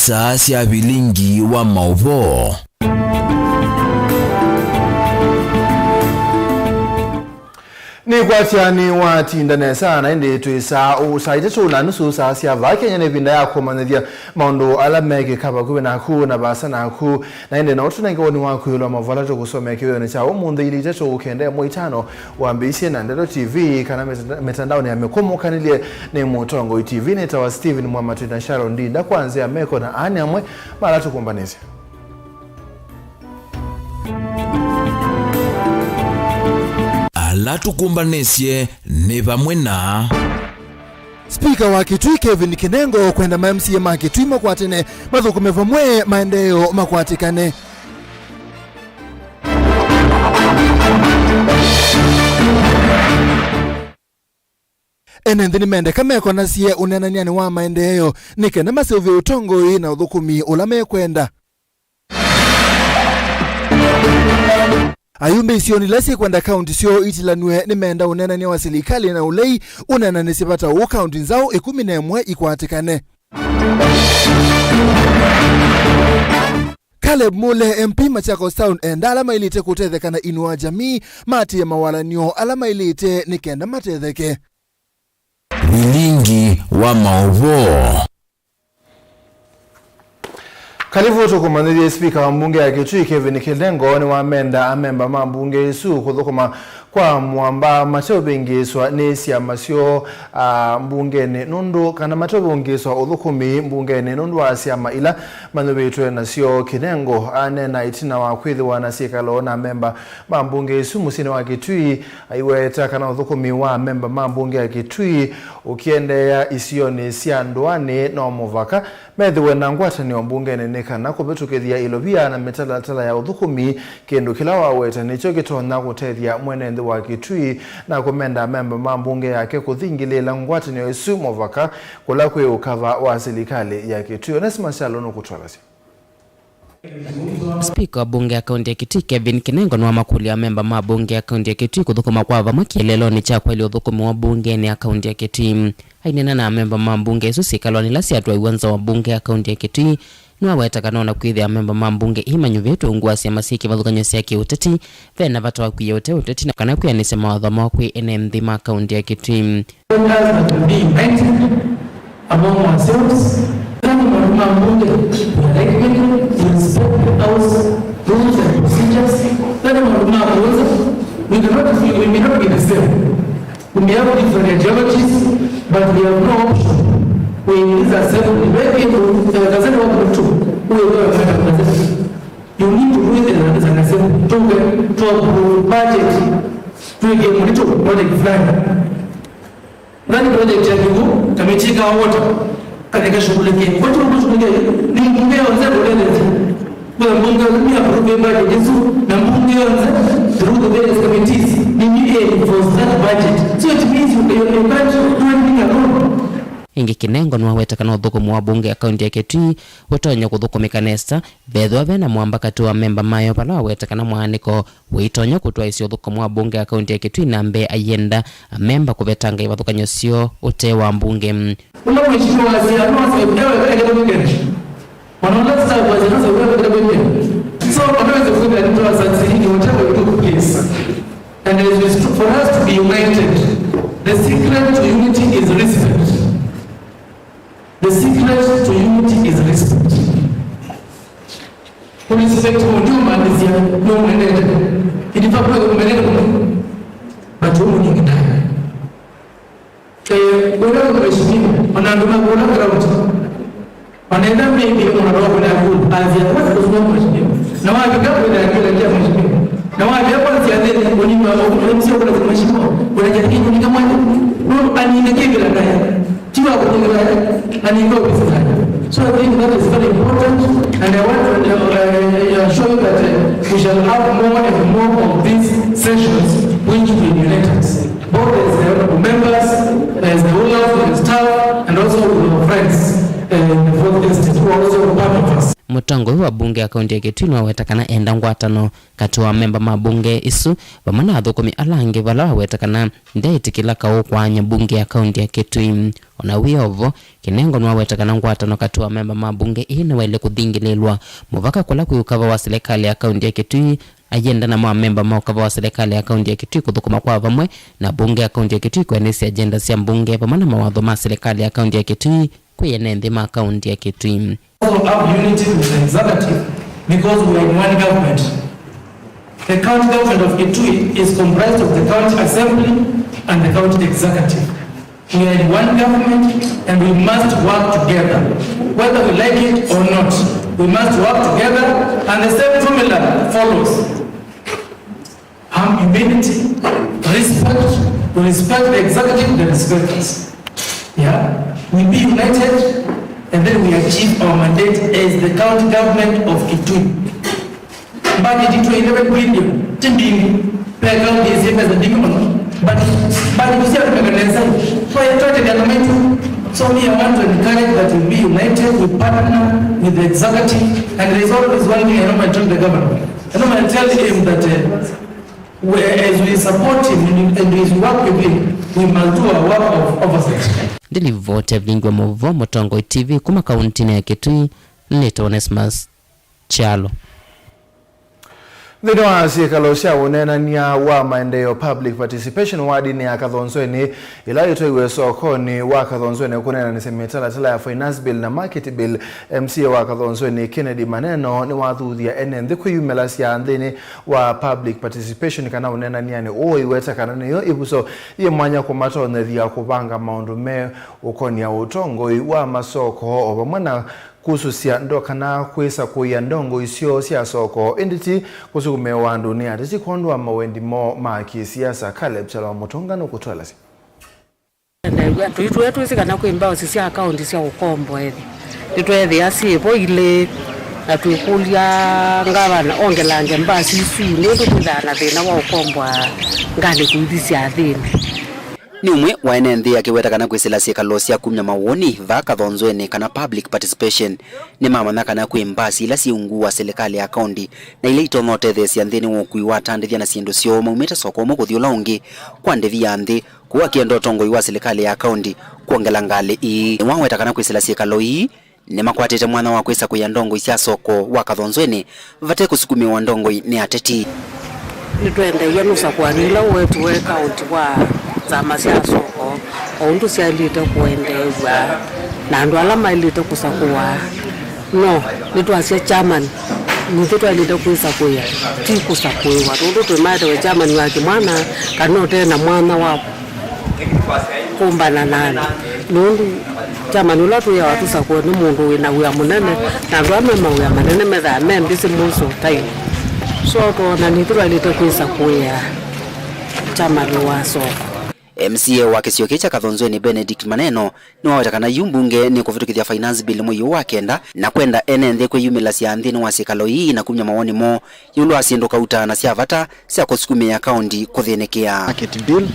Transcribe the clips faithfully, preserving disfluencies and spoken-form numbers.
Star sya vilingi wa maũvoo. Nĩkwatya nĩwatinda nesa, na ĩndĩ twĩ saa ũ-, saa itatũ na nusu, saa sya vaa Kenya, nĩ ĩvinda ya kũmanyĩthya maũndũ ala mekĩka vakuvĩ naku na vaasa naku. Na ĩndĩ no tũnenge woni waku ĩũlũ wa maũvoo ala tũkũsomea kĩwĩonĩ kya ũmũnthĩ, ili itatũ kenda ĩmwe itano, wambĩĩsye na Ndeto T V kana mĩtanda-, mĩtandaonĩ ya mĩkũmũkanĩlye nĩ Mũtongoi T V. Nĩtawa Stephen Mwamatu na Sharon Ndinda kwa nzĩa ya meko na ani amwe ma ala tũkũmbanĩsye. Ala tũkũmbanĩsye nĩ vamwe na Spika wa Kitui Kevin Kinengo kwenda ma M C A ma Kitui makwatene, mathũkũme vamwe maendeeo makwatĩkane. Ene nthĩ nĩmendeka mekonasye ũneenany'anĩ wa maendeeo nĩ kenda maseũvye ũtongoi na ũthũkũmi ũla mekwenda. Ayumbe isionĩ ila syĩkwenda kaunti syoo itilanw'e nĩmenda ũneenany'a wa silikalĩ na ũlei ũneenanĩsye vata ũũ kaunti nzaũ ĩkũmi na ĩmwe ikwatĩkane. Caleb Mule, M P Machakos Town, enda ala maĩlĩte kũtetheka na Inua Jamii maatĩĩe mawalany'o ala maĩlĩte nĩ kenda matetheke. Vilingi wa maũvoo. Kalivu tũkũmanyĩthye, spika wa mbunge ya Kitui Kevin Kinengo nĩwamenda amemba ma mbunge ĩsu kũthũkũma kwa mũamba mateũvĩngĩĩswa nĩ syama syoo, a, mbungenĩ nũndũ, kana mateũvĩngĩĩswa ũthũkũmi mbungenĩ nũndũ wa syama ila manyuvĩtwe nasyo. Kinengo aneena ĩtina wa kwĩthĩwa na syĩkalo na amemba ma mbunge ĩsu mũsyĩnĩ wa Kitui, aiweta kana ũthũkũmi wa amemba ma mbunge ya Kitui ũkĩendeea isionĩ sya ndũanĩ no mũvaka methĩwe na ngwatanĩo mbungenĩ nĩ kana kũvĩtũkĩthya ilovia na mĩtalatala ya ũthũkũmi, kĩndũ kĩla waweta nĩkyo kĩtonya kũtethya mwene nthĩ wa Kitui, na kũmenda amemba ma mbunge yake kũthingĩlĩĩla ngwatanĩo ĩsu mũvaka kũla kwĩ ũkava wa silikalĩ ya Kitui. Onesmus Kyalo nũkũtwalasya. Spika wa mbunge ya kaunti ya Kitui Kevin Kinengo nĩwamakũlya amemba ma mbunge ya kaunti ya Kitui kũthũkũma kwa vamwe kĩeleelonĩ kya kwaĩlya ũthũkũmi wa mbungenĩ ya kaunti ya Kitui. Aineena na amemba ma mbunge ĩsu syĩkalonĩ ila syatwaiw'a nza wa mbunge ya kaunti ya Kitui, nĩwaweta kana ona kwĩthĩa amemba ma mbunge ii manyuvĩtwe ungu wa syama syĩ kĩvathũkany'o sya kĩũteti, ve na vata wa kwia ũtee ũteti na kana kwĩanĩsya mawatho moo kwĩ ene nthĩ ma kaunti ya Kitui. Members have been united among ourselves. Nani maũndũ ma mbunge, we are like people, we respect the house rules and procedures. Nani maũndũ ma kwanza, we cannot be, we may not be the same. We may have different ideologies, but we have no option. We in this assembly, very people, the gazette wa mtu, we go and make a gazette. You need to do it in the assembly. Tuwe, tu approve budget, tuweke mtu project fulani. Nani project ya kivu, kamechika water, kana kashughulikia. Watu wanakushughulikia, ni mbunge wa nzee kueleza. Kwa mbunge ni approve budget hizo, na mbunge wa nzee through the various committees, ni me enforce that budget. So it means you, you, you can't do anything alone. Ĩngĩ Kinengo nĩwaweta kana ũthũkũmi wa mbunge ya kaunti ya Kitui ũtonya kũthũkũmĩka nesa vethĩwa ve na mwamba katĩ wa memba mayo, vala waweta kana mwaanĩko ũitonya kũtwaĩsya ũthũkũmi wa mbunge ya kaunti ya Kitui na mbee, aienda amemba kũvetanga ivathũkany'o syoo ũtee wa mbunge. Ũla mheshimiwa wasya, no wasya, ewe, ewe, ewe, ewe. Wanaona sasa kwa sababu wewe ndio wewe. So, wanaweza kuja ndio asante, whatever you do, please. And it is to, for us to be united, the secret to unity is respect. The secret to unity is respect. Kũrespect mũndũ ũmaanisya nũmwendete. Ĩndĩ va kwĩ ũmwendete mũno, but ũmũningĩnae. Eh, ũla wĩ mheshimiwa, ona andũ ma kũla ground. Wanaenda maybe ona roho na kũla, as ya kwanza kusema mheshimiwa. Na wafika kwa ile akili ya mheshimiwa. Na wafika kwa siasa ni kulipa, sio kwa mheshimiwa. Kuna jadi kunika mwana. No, aniingie bila naye. Tiwa kutoka, and you know this time. So I think that is very important, and I want to, uh, uh, assure you that, uh, we shall have more and more of these sessions which will unite us, both as the honorable members, as the rulers, the staff, and also with our friends, uh, in the fourth estate who are also part of us. Mũtongoi wa mbunge ya kaunti ya Kitui nĩwaweta kana enda ngwatano katĩ wa amemba ma mbunge ĩsu vamwe na athũkũmi ala angĩ, vala waweta kana ndeĩtĩkĩla kaũ kwaany'a mbunge ya kaunti ya Kitui. O na wĩ o vo, Kinengo nĩwaweta kana ngwatano katĩ wa amemba ma mbunge ĩĩ nĩwaĩle kũthingĩlĩĩlwa mũvaka kũla kwĩ ũkava wa silikalĩ ya kaunti ya Kitui ayenda namo amemba ma ũkava wa silikalĩ ya kaunti ya Kitui kũthũkũma kwa vamwe na mbunge ya kaunti ya Kitui kwendeesya agenda sya mbunge vamwe na mawatho ma silikalĩ ya kaunti ya Kitui kwĩ ene nthĩ ma kaunti ya Kitui. Also have unity with the executive because we are in one government. The county government of Kitui is comprised of the county assembly and the county executive. We are in one government and we must work together. Whether we like it or not, we must work together and the same formula follows. Have humility, respect, we respect the executive, they respect us. Yeah? We be united and then we achieve our mandate as the county government of Kitui. Budget itũ eleven billion, ti mbingĩ. Ve county ĩsĩ mbesa mbingĩ mũno. But budget cia kũmeka nesa. Kwa hiyo twende na maitu. So me, I want to encourage that we be united, we partner with the executive, and there is always one thing I normally tell the governor. I normally tell him that, uh, we, as we support him and, and as we work with him, we must do our work of oversight. Ndilivoti Vingi wa Mũvo, Mũtongoi T V, kuma kauntinĩ ya Kitui, nĩtawa Onesmus Kyalo. Nthĩnĩ wa syĩkalo sya ũneenany'a wa maendeeo, public participation, wardinĩ ya Kathonzweni, ĩla ĩtwaiwe sokonĩ wa Kathonzweni kũneenanĩsya mĩtalatala ya Finance Bill na Market Bill, M C A wa Kathonzweni, Kennedy Maneno, nĩwathuthya ene nthĩ kwĩyumĩlasya nthĩnĩ wa public participation kana ũneenany'anĩ ũũ, aiweta kana nĩyo ĩvuso yĩ mwanya kũmatonyethya kũvanga maũndũ me ũkonia ũtongoi wa masoko o vamwe na kusũsya ndo-, kana kwĩsa kũia ndongoi syoo sya soko, ĩndĩ ti kũsukumĩwa andũ nĩ ateti kwondũ wa mawendi moo ma kĩsiasa. Caleb Kyalo wa Mũtũnga nũkũtũelesya. Tũitũe twĩsĩ kana kwĩ mbaasi sya akaunti sya ũkombo ethĩ. Nĩtweethĩa syĩ vo ilĩ, na twĩkũlya ngavana ongelange mbaasi isu nũndũ twĩthaa na thĩna wa ũkomboa ngalĩko ithi sya thĩnĩ. Nĩ ũmwe wa ene nthĩ akĩweta kana kwĩsĩla syĩkalo sya kumya mawoni vaa Kathonzweni kana public participation nĩmamanya kana kwĩ mbaasi ila syĩ ungu wa silikalĩ ya kaunti na ila itonya ũtetheesya nthĩnĩ wa ũkui wa atandĩthya na syĩndũ syoo maumĩte soko ũmwe kũthi ũla ũngĩ kwa ndĩvi ya nthĩ, kũu akĩenda ũtongoi wa silikalĩ ya kaunti kwongela ngalĩ ii. Nĩwaweta kana kwĩsĩla syĩkalo ii nĩmakwatĩte mwanya wa kwĩsa kũia ndongoi sya soko wa Kathonzweni vate kũsukumĩwa ndongoi nĩ ateti. Nĩtwendeew'a nũsakũani ũla ũwetiwe kaũnti wa nzama sya soko o ũndũ syaĩlĩte kũendeew'a na andũ ala maĩlĩte kũsakũwa. No nĩtwasya chairman nitũ twaĩlĩte kwĩsakũĩa, ti kũsakũĩwa, nũndũ twĩmaetewe chairman wa kĩmwana kana ũte na mwanya wa kũmbana na andũ, nũndũ chairman ũla twĩawa tũsakũe nĩ mũndũ wĩ na wĩa mũnene, na andũ ala me mawĩa manene methaa me busy most of time. So twoona nitũ twaĩlĩte kwĩsakũĩa chairman wa soko. M C A wa kĩsio kĩĩ kya Kathonzweni, Benedict Maneno, nĩwaweta kana yu mbunge nĩkũvĩtũkĩthya Finance Bill mwei ũũ wa kenda, na kwenda ene nthĩ kwĩyumĩlasya nthĩnĩ wa syĩkalo ii na kumya mawoni moo ĩũlũ wa syĩndũ kauta na sya vata sya kũsukumĩĩa kaũnti kũthĩnĩkĩa. Market Bill,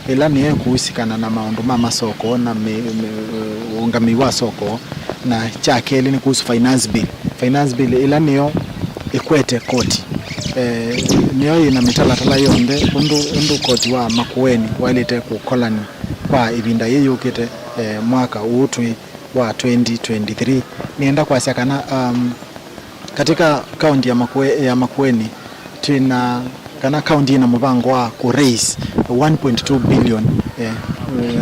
ĩla nĩyo ĩkũusikana na maũndũ ma masoko na mĩ-, mĩ-, ũũngamĩi wa soko, na kya kelĩ nĩ kuhusu Finance Bill. Finance Bill ĩla nĩyo ĩkwete koti. Eh, nĩyo yĩ na mĩtalatala yonthe ũndũ, ũndũ koti wa Makueni waĩlĩte kũkolany'a kwa ĩvinda yĩĩ yũkĩte, eh, mwaka ũũ twĩ wa twenty twenty-three. Nĩenda kwasya kana, um, katika kaunti ya Makue-, ya Makueni, twĩna, kana kaunti ĩna mũvango wa kũ raise one point two billion, eh,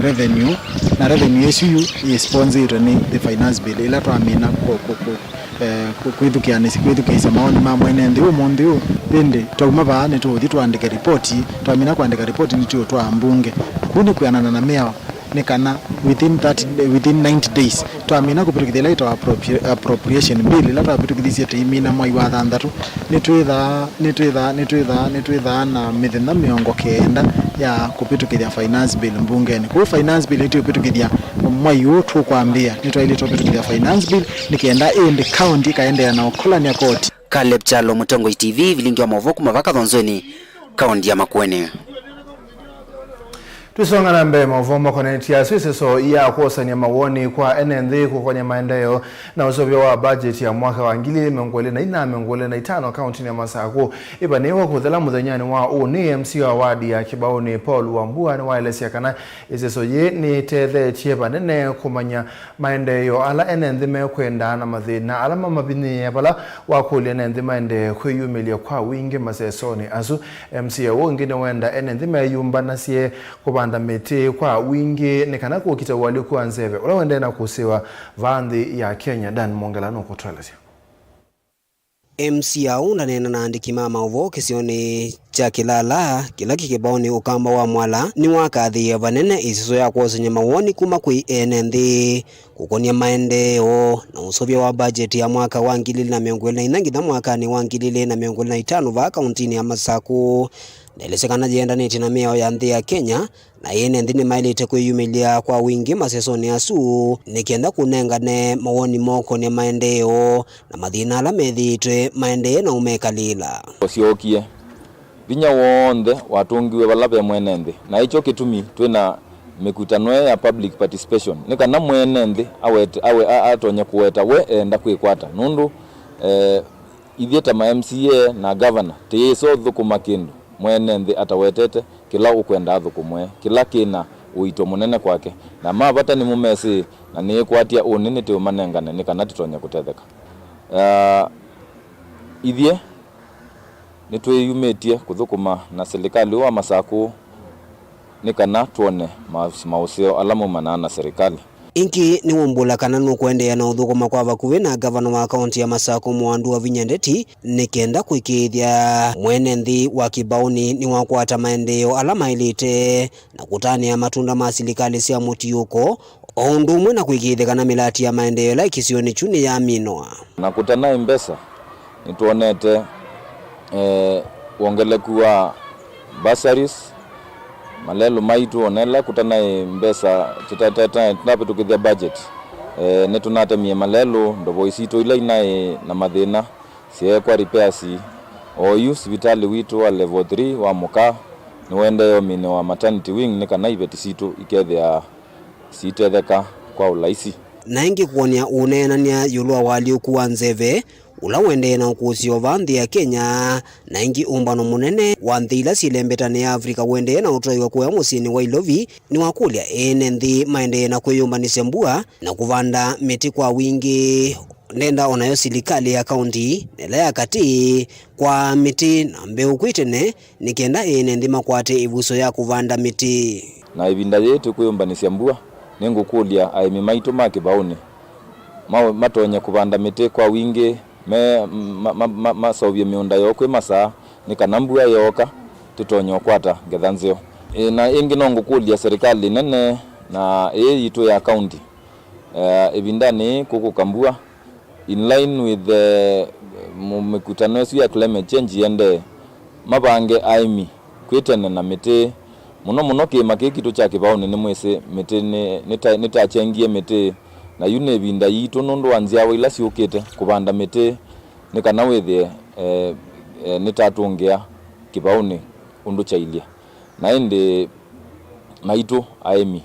revenue, na revenue ĩsu yu yĩ sponsorĩtwe nĩ the Finance Bill, ĩla twamina kũ-, kũ-, kũ-, eh, kũ-, kwĩthukĩanĩsya, kwĩthukĩĩsya maoni ma mwene nthĩ ũmũnthĩ ũũ. Ĩndĩ twauma vaa nĩtũũthi tũandĩke ripoti, twamina kũandĩka ripoti nĩtũũtwaa mbunge. Kũu nĩ kwĩanana na mĩao nĩ kana within thirty, within ninety days, twamina kũvĩtũkĩthya ĩla ĩtawa appropri-, appropriation bill, ĩla twavĩtũkĩthisye tũimina mwai wa thanthatũ, nĩtwĩthaa, nĩtwĩthaa, nĩtwĩthaa, nĩtwĩthaa na mĩthenya mĩongo kenda ya kũvĩtũkĩthya finance bill mbungenĩ. Kwoou finance bill nĩtwĩvĩtũkĩthya mwai ũũ tũkwambĩĩa, nĩtwaĩlĩte ũvĩtũkĩthya finance bill nĩ kenda ĩndĩ kaunti ĩkaendeea na ũkolany'a koti. Caleb Kyalo, Mũtongoi T V, vilingi wa maũvoo kuma vaa Kathonzweni, kaunti ya Makueni. Tũisonga na mbee, maũvoo makonetye asu ĩseso ya kwosany'a mawoni kwa ene nthĩ kũkonya maendeeo na ũseũvyo wa budget ya mwaka wa ngili ili mĩongo ĩlĩ na inya, mĩongo ĩlĩ na itano kauntinĩ ya Masakũ ĩvanĩĩwe kũthela mũthenyanĩ wa ũnĩ. M C A wa wadi ya Kĩbaũnĩ, Paul Wambua, nĩwaelesya kana ĩseso yĩĩ nĩtethetye vanene kũmanya maendeeo ala ene nthĩ mekwenda na mathĩna ala mamavinyĩĩe vala wakũlya ene nthĩ maendee kwĩyumĩlya kwa wingĩ masesonĩ asu. M C A ũũ ũngĩ nĩwenda ene nthĩ meyũmbanasye kũvanda mĩtĩ kwa wingĩ nĩ kana kũkita ũalyũku wa nzeve ũla ũendee na kũsĩwa vaa nthĩ ya Kenya. Dan Mwongela nũkũtũelesya. M C A ũũ ndaneena na andĩki ma maũvoo kĩsionĩ kya Kĩlala kĩla kĩ Kĩbaũnĩ, Ũkamba wa Mwala nĩwakathĩĩe vanene ĩseso ya kwosany'a mawoni kuma kwĩ ene nthĩ kũkonya maendeeo na ũseũvyo wa budget ya mwaka wa ngili ili na mĩongo ĩlĩ na inya nginya mwakanĩ wa ngili ili na mĩongo ĩlĩ na itano vaa kauntinĩ ya Masakũ. Ndaelesya kana yĩendanĩtye na mĩao ya nthĩ ya Kenya, na ene nthĩ nĩmaĩlĩte kwĩyumĩlya kwa wingĩ masesonĩ asu nĩ kenda kũnengane mawoni mokonĩa maendeeo na mathĩna ala methĩĩtwe maendee na ũmekalĩla. Ũsyokie, vinya w'onthe watũngiwe vala ve mwene nthĩ, na ĩkyo kĩtumi twĩ na mĩkutano ĩĩ ya public participation, nĩ kana mwene nthĩ awete, awe, a, atonye kũweta we eenda kwĩkwata, nũndũ, eh, ithyĩ ta ma M C A na governor tĩyĩsa ũthũkũma kĩndũ mwene nthĩ atawetete kĩla ũkwenda athũkũmwe, kĩla kĩ na ũito mũnene kwake. Na ma vata nĩmũmesĩ, na nĩĩkwatya ũnĩ nĩtĩũmanengane nĩ kana tũtonye kũtetheka. Ah, ithyĩ nĩtwĩyumĩtye kũthũkũma na silikalĩ ũũ wa Masakũ nĩ kana twone ma-, maũseo ala maumanaa na silikalĩ. Ĩngĩ nĩwũmbũla kana nũkũendeea na ũthũkũma kwa vakuvĩ na ngavana wa kaunti ya Masakũ, Mwandu Wavinya Ndeti, nĩ kenda kũĩkĩĩthya mwene nthĩ wa Kĩbaũnĩ nĩwakwata maendeeo ala maĩlĩte na kũtanĩa matunda ma silikalĩ sya mũtiũko, o ũndũ ũmwe na kũĩkĩĩthya kana mĩlati ya maendeeo ĩla ĩ kĩsionĩ kyu nĩyaminwa. Na kũtanaĩ mbesa, nĩtwonete, eh, wongeleku wa bursaries, malelũ maitũ, ona ĩla kũtanaĩ mbesa, tũta-, tũta-, tũta-, tũtavĩtũkĩthya budget. Eh, nĩtũnatemie malelũ, ndovoi sitũ ila inaĩ na mathĩna syeekwa repairs. Oyu sivitalĩ witũ wa level three wa Mũkaa nĩwaendee ũminĩwa maternity wing nĩ kana iveti sitũ ikethĩa siitetheka kwa ũlaisi. Na ĩngĩ kwony'a ũneenany'a ĩũlũ wa ũalyũku wa nzeve, ũla ũendee na ũkũsĩ o vaa nthĩ ya Kenya, na ĩngĩ ũmbano mũnene wa nthĩ ila syĩ lembetanĩ ya Africa ũendee na ũtwaĩwa kũya mũsyĩnĩ wa Ilovi, nĩwakũlya ene nthĩ maendee na kwĩyũmbanĩsya mbua na kũvanda mĩtĩ kwa wingĩ. Ndenda o nayo silikalĩ ya kaunti na ĩla ya katĩ kwaa mĩtĩ na mbeũ kwĩ tene nĩ kenda ene nthĩ makwate ĩvuso ya kũvanda mĩtĩ. Na ĩvinda yĩĩ tũkwĩyũmbanĩsya mbua, nĩngũkũlya aĩmi maitũ ma Kĩbaũnĩ ma-, matonye kũvanda mĩtĩ kwa wingĩ, me, ma, ma, ma, maseũvye mĩũnda yoo kwĩ masaa, nĩ kana mbua yooka, tũtonye ũkwata ngetha nzeo. Ĩ, na ĩngĩ no ngũkũlya serikali nene na ĩĩ yitũ ya kaunti, eh, ĩvindanĩ yĩĩ kũkũka mbua, in line with the, mũ-, mĩkutano ĩsu ya climate change ĩendee, mavange aĩmi kwĩ tene na mĩtĩ. Mũno mũno kĩĩma kĩĩ kitũ kya Kĩbaũnĩ nĩmwĩsĩ mĩtĩ nĩ, nĩta-, nĩtakyengie mĩtĩ, na yu nĩ ĩvinda yitũ nũndũ wa nzyawa ila syũkĩte kũvanda mĩtĩ nĩ kana wĩthĩe, eh, eh, nĩtatũngĩa Kĩbaũnĩ ũndũ kyailye. Na ĩndĩ naitũ aĩmi,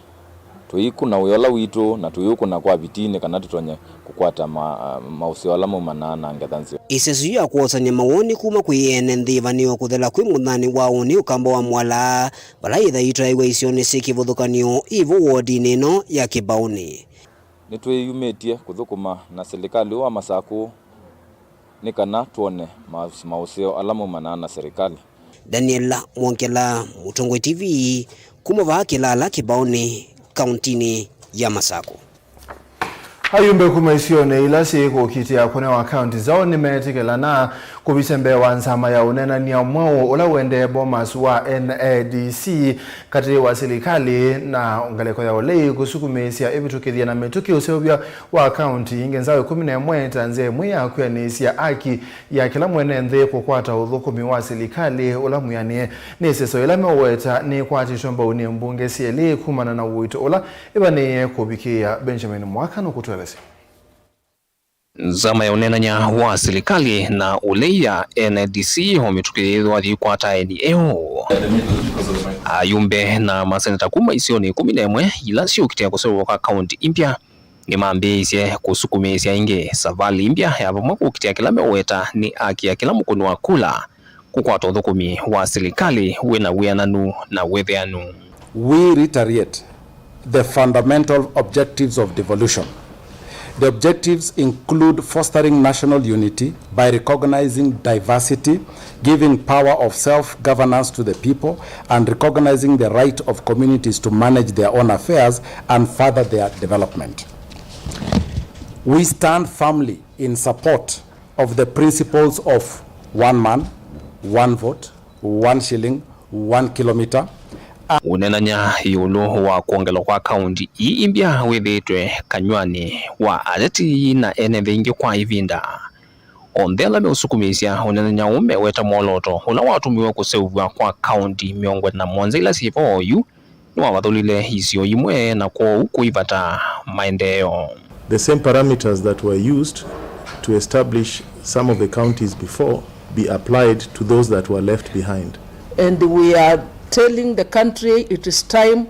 tũikũna wĩa ũla witũ na tũiũkũna kwa vitii nĩ kana tũtonye kũkwata ma-, maũseo ala maumanaa na ngetha nzeo. Ĩseso ya kwosany'a mawoni kuma kwĩ ene nthĩ ĩvanĩĩwe kũthela kwĩ mũthanĩ wa ũnĩ Ũkamba wa Mwala, vala yĩthaĩtwe aiwa isionĩ syĩ kĩvathũkany'o ĩvo wodinĩ ĩno ya Kĩbaũnĩ. Nĩtwĩyumĩtye kũthũkũma na silikalĩ ũũ wa Masakũ nĩ kana twone ma-, maũseo ala maumanaa na silikalĩ. Daniel Mwongela, Mũtongoi T V, kuma vaa Kĩlala Kĩbaũnĩ, kauntinĩ ya Masakũ. Ayumbe kuma isionĩ ila syĩ kũkitĩa kũnewa kaunti nzaũ nĩmetĩkĩlana kũvisya mbee wa nzama ya ũneenany'a mwaũ ũla ũendee Bomas wa N A D C katĩ wa silikalĩ na ngalĩko ya ũlei kũsukumĩĩsya ĩvĩtũkĩthye na mĩtũkĩ ũseũvya wa kaunti ingĩ nzaũ ĩkũmi na ĩmwe ta nzĩa ĩmwe ya kwĩanĩsya aki ya kĩla mwene nthĩ kũkwata ũthũkũmi wa silikalĩ ũla mwĩanĩe. Nĩ ĩseso ĩla meũweta nĩkwatĩtwe mbau nĩ mbunge syelĩ kumana na ũito ũla ĩvanĩĩe kũvikĩĩa. Benjamin Mwaka nũkũtũelesya. Nzama ya ũneenany'a wa silikalĩ na ũlei ya N D C o mĩtũkĩ yĩthĩwa yĩikwata aeni eũ. Ayumbe na maseneta kuma isionĩ ĩkũmi na ĩmwe ila syũkitĩa kũseũvw'a kwa kaunti imbya nĩmambĩĩisye kũsukumĩĩsya ĩngĩ savalĩ imbya ya vamwe kũkitĩa kĩla meũweta nĩ aki ya kĩla mũkũni wa kula kũkwata ũthũkũmi wa silikalĩ wĩ na wĩananu na wĩthĩanu. We reiterate the fundamental objectives of devolution. The objectives include fostering national unity by recognizing diversity, giving power of self-governance to the people, and recognizing the right of communities to manage their own affairs and further their development. We stand firmly in support of the principles of one man, one vote, one shilling, one kilometer. Ũneenany'a ĩũlũ wa kwongelwa kwa kaunti ii imbya wĩthĩĩtwe kanyw'anĩ wa ateti na ene nthĩ ingĩ kwa ĩvinda. Onthe ala meũsukumĩĩsya ũneenany'a ũũ meweta mwolooto ũla watũmiwe kũseũvw'a kwa kaunti mĩongo ĩna na mũonza ila syĩ vo oyu nĩwavathũlile isio imwe na kwoou kũivata maendeeo. The same parameters that were used to establish some of the counties before be applied to those that were left behind. And we are telling the country it is time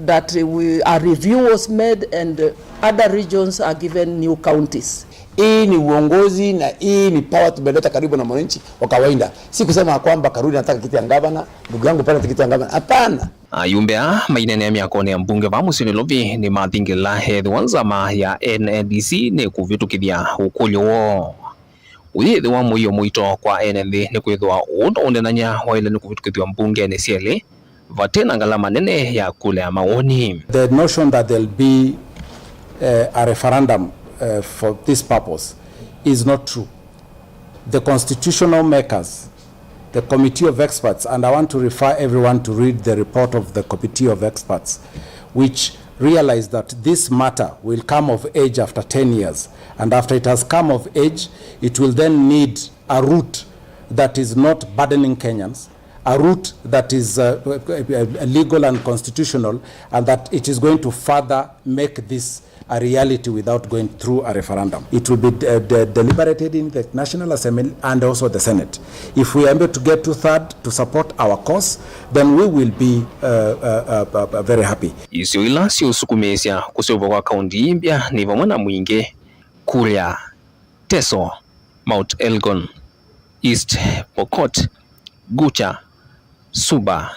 that we, a review was made and other regions are given new counties. Hii ni uongozi na hii ni power tumeleta karibu na mwananchi wa kawaida. Si kusema kwamba Karuri anataka kiti ya gavana, ndugu yangu pale kiti ya gavana. Hapana. Ayumbe aa maineenea myakonĩ ya mbunge vaa mũsyĩ Nairobi nĩmathingĩla ethĩwa nzama ya N D C nĩkũvĩtũkĩthya ũkũlyo woo. Ũyĩthĩwa mũio mũito kwa ene nthĩ nĩkwĩthĩwa ũũ no ũneenany'a waĩle nĩ kũvĩtũkĩthw'a mbungenĩ syelĩ vate na ngalama nene ya kula ya mawoni. The notion that there'll be, uh, a referendum, uh, for this purpose is not true. The constitutional makers, the committee of experts, and I want to refer everyone to read the report of the committee of experts, which realized that this matter will come of age after ten years, and after it has come of age, it will then need a route that is not burdening Kenyans, a route that is, uh, uh, uh, legal and constitutional, and that it is going to further make this a reality without going through a referendum. It will be de-, de-, deliberated in the National Assembly and also the Senate. If we are able to get two-third to support our cause, then we will be, uh, uh, uh, uh, very happy. Isio ila siũsukumĩĩsya kũseũvw'a kwa kaunti ii mbya nĩ vamwe na Mwingĩ, Kuria, Teso, Mount Elgon, East Pokot, Gucha, Suba,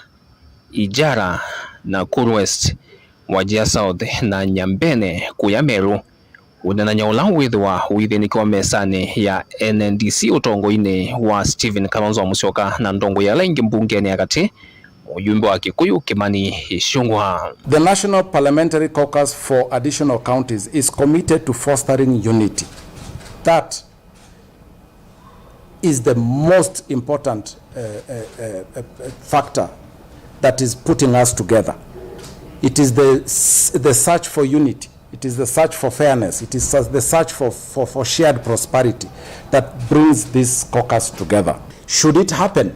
Ijara, Nakuru West, Wajir South, na Nyambene kũya Meru. Ũneenany'a ũla wĩthĩwa ũithĩnĩkĩwa mesanĩ ya N D C ũtongoinĩ wa Stephen Kalonzo Musyoka na ndongoi ala ingĩ mbungenĩ ya katĩ, mũyumbe wa Kikuyu Kimani Ichung'wah. The National Parliamentary Caucus for Additional Counties is committed to fostering unity. That is the most important, uh, uh, uh, uh, factor that is putting us together. It is the s-, the search for unity. It is the search for fairness. It is the search for, for, for shared prosperity that brings this caucus together. Should it happen,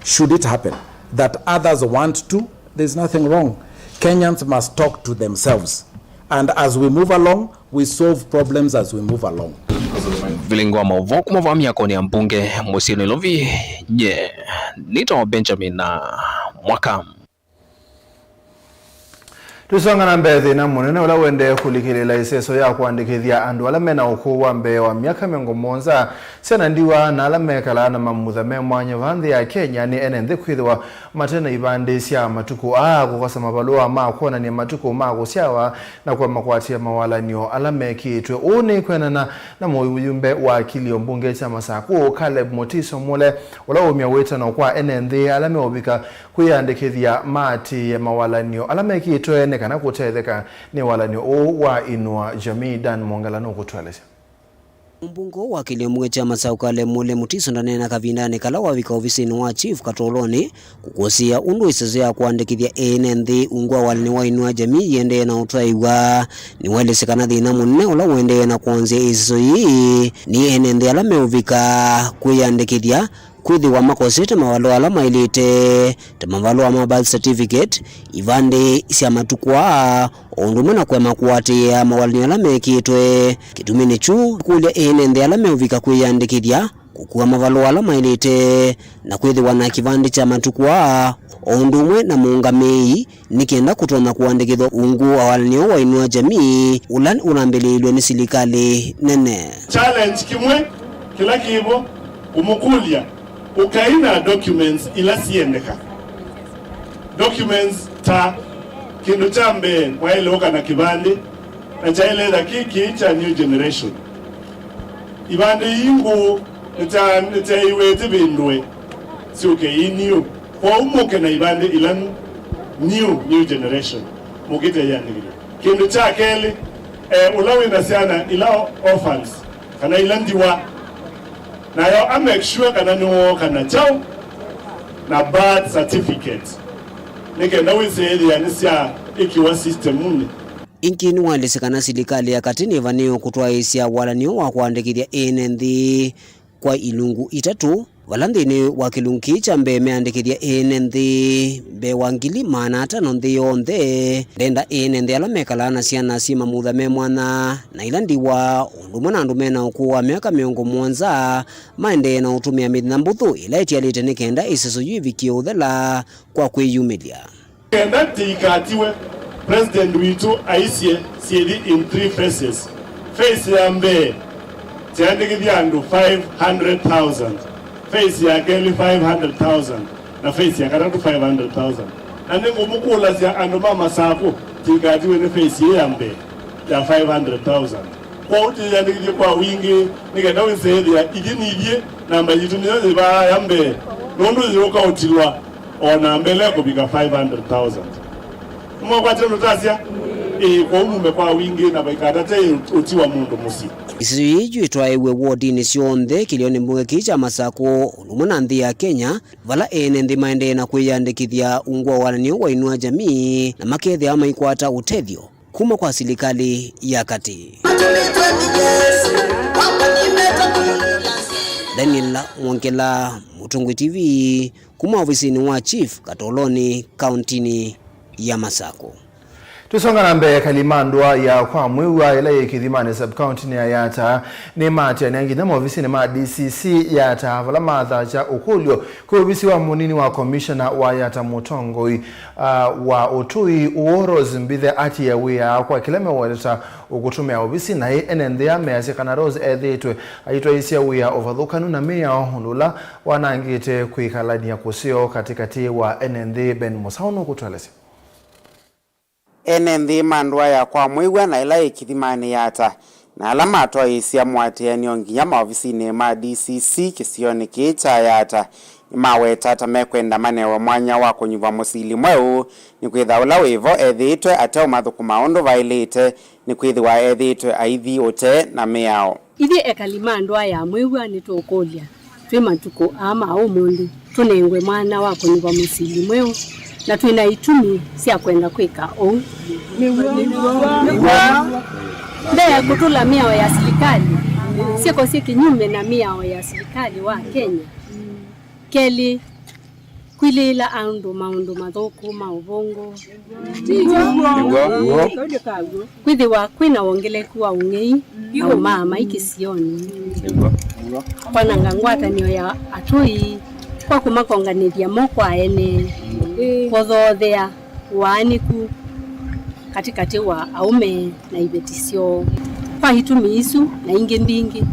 should it happen that others want to, there's nothing wrong. Kenyans must talk to themselves. And as we move along, we solve problems as we move along. Vilingi wa maũvoo kuma vaa myakonĩ ya mbunge mũsyĩ Nairobi, nye nĩtawa Benjamin na Mwaka. Tũsonga na mbee, thĩna mũnene ũla ũendee kũlikĩlĩĩla ĩseso ya kũandĩkĩthya andũ ala mena ũkũũ wa mbee wa myaka mĩongo mũonza, syana ndiwa, na ala mekalaa na mamutha me mwanya vaa nthĩ ya Kenya nĩ ene nthĩ kwĩthĩwa mate na ivandĩ sya matukũ aa, kũkosa mavalũa ma kwonany'a matukũ ma kũsyawa, na kwa makwatĩe mawalan'yo ala mekĩĩtwe. Ũu nĩ kwĩanana na mũyumbe wa kĩlio mbunge kya Masakũ, Caleb Mutiso Mule, ũla waumya wĩtano kwa ene nthĩ ala meũvika kwĩyandĩkĩthya maatĩĩe mawalan'yo ala mekĩĩtwe nĩ kana kũtetheka nĩ walan'yo ũũ wa Inua Jamii. Dan Mwongela nũkũtũelesya. Mũmbunge wa kĩlio mbunge kya Masakũ, Caleb Mule Mutiso, ndaneena kavindanĩ kala wavika ovisinĩ wa Chief Katolonĩ kũkũsĩĩa ũndũ ĩseso ya kũandĩkĩthya ene nthĩ ungu wa walan'yo wa Inua Jamii yĩendee na ũtwaĩwa. Nĩwaelesya kana thĩna mũnene ũla ũendee na kwonzya ĩseso yĩĩ nĩ ene nthĩ ala meũvika kwĩyandĩkĩthya kwĩthĩwa makosete mavalũa ala maĩlĩte, ta mavalũa ma birth certificate, ivandĩ sya matukũ aa, o ũndũ ũmwe na kũema kũatĩĩa mawalany'o ala mekĩtwe. Kĩtuminĩ kyu, kũlya ene nthĩ ala meũvika kwĩyandĩkĩthya, kũkua mavalũa ala maĩlĩte, na kwĩthĩwa na kĩvandĩ kya matukũ aa, o ũndũ ũmwe na mũũngamĩi, nĩ kenda kũtonya kũandĩkĩthwa ungu wa walany'o wa Inua Jamii ũla ũnambĩlĩĩlw'e nĩ silikalĩ nene. Challenge kĩmwe kĩla kĩvo kũmũkũlya ũkai na documents ila siendeka. Documents ta, kĩndũ kya mbee, mwaĩle ũka na kĩvandĩ, na kyaĩle ĩtha kĩkĩ kya new generation. Ivandĩ ii ngũũ nĩtya-, nĩtyaĩw'e ĩtivĩndũe syũke ii new. Kwoou mũke na ivandĩ ila new, new generation, mũkĩte ĩyandĩkĩthya. Kĩndũ kya kelĩ, eh, ũla wĩ na syana ila orphans, kana ila ndiwa, nayo a make sure kana nĩwooka na kyaũ, na birth certificate, nĩ kenda wĩsĩ ĩthĩa nĩsyaĩkĩwa system-unĩ. Ĩngĩ nĩwaelesya kana silikalĩ ya katĩ nĩvanĩĩwe kũtwaĩĩsya walany'o wa kũandĩkĩthya ene nthĩ kwa ilungu itatũ, vala nthĩnĩ wa kĩlungu kĩĩ kya mbee meandĩkĩthya ene nthĩ mbee wa ngili maana atano nthĩ yonthe. Ndenda ene nthĩ ala mekalaa na syana syĩ mamutha me mwanya na ila ndiwa, o ũndũ ũmwe na andũ me na ũkũũ wa myaka mĩongo mũonza, maendee na ũtũmĩa mĩthenya mbũthũ ĩla ĩtialĩte nĩ kenda ĩseso yu ĩvikie ũthela kwa kwĩyumĩlya. Kenda tĩikatiwe, President witũ aisye syĩthi in three phases. Phase ya mbee, tyaandĩkĩthya andũ five hundred thousand. Phase ya kelĩ, five hundred thousand. Na phase ya katatũ, five hundred thousand. Na nĩngũmũkũlasya andũ ma Masakũ, tĩikatiwe nĩ phase ĩĩ ya mbee ya five hundred thousand. Kwoou tĩyĩandĩkĩthye kwa wingĩ, nĩ kenda wĩsĩ ĩthĩa ithyĩ nĩ ithyĩ, namba yitũ nĩyo yĩvaaya mbee, nũndũ yĩũka ũtilwa o na mbele kũvika five hundred thousand. Nĩmwakwatya ũndũ tasya? Ĩĩ, kwoou mume kwa wingĩ na vaikatate ũti wa mũndũ mũsyĩ. Ĩseso yĩĩ yu ĩtwaĩwe wodinĩ syonthe kĩlĩonĩ mbunge kĩĩ kya Masakũ, ũndũ ũmwe na nthĩ ya Kenya, vala ene nthĩ maendee na kwĩyandĩkĩthya ungu wa walany'o wa Inua Jamii na makethĩawa maikwata ũtethyo kuma kwa silikalĩ ya katĩ. Daniel Mwongela, Mũtongoi T V, kuma ovisinĩ wa Chief Katoloni, kauntinĩ ya Masakũ. Tũsonga na mbee, ekali ma ndũa ya kwa Mwĩw'a ĩla yĩ Kĩthimanĩ sub-county-nĩ ya Yatta nĩmaatĩanĩa nginya maovisinĩ ma D C C Yatta, vala mathakya ũkũlyo kwĩ ovisi wa mũnini wa komishona wa Yatta, mũtongoi, ah, wa ũtũi ũũ Rose Mbithe atie wĩa kwa kĩla mewetete ũkũtũmĩa ovisi, naĩ ene nthĩ aa measya kana Rose ethĩĩtwe aitwaĩĩsya wĩa ũvathũkanu na mĩao, ũndũ ũla wanangĩte kwĩkalany'a kũseo katĩkatĩ wa ene nthĩ. Ben Mũsaũ nũkũtũelesya. Ene nthĩ ma ndũa ya kwa Mwĩw'a na ĩla yĩ Kĩthimanĩ Yatta, na ala matwaĩĩsya mũatĩanĩo nginya maovisinĩ ma D C C kĩsionĩ kĩĩ kya Yatta, nĩmaweta ta mekwenda manewe mwanya wa kũnyuva mũsili mweũ, nĩkwĩtha ũla wĩvo ethĩĩtwe ateũmathũkũma ũndũ vaĩlĩte, nĩkwĩthĩwa ethĩĩtwe aithi ũtee na mĩao. Ithyĩ ekali ma ndũa ya Mwĩw'a nĩtũũkũlya twĩ matukũ aa ma ũmũnthĩ tũnengwe mwanya wa kũnyuva mũsili mweũ, na twĩ na itumi sya kwenda kwĩka ũu. Mbee kũtũla mĩao ya silikalĩ, syĩko syĩ kĩnyume na mĩao ya silikalĩ wa Kenya. Kelĩ, kwilĩĩla andũ maũndũ mathũku ma ũvũngũ. Kwĩthĩwa kwĩ na wongeleku wa ũng'ei na ũmaamai kĩsionĩ. Kwananga ngwatanĩo ya atũi kwa kũmakonganĩthya mo kwa ene, kũthoothea ũaanĩku katĩkatĩ wa aũme na iveti syoo. Kwa itumi isu na ingĩ mbingĩ,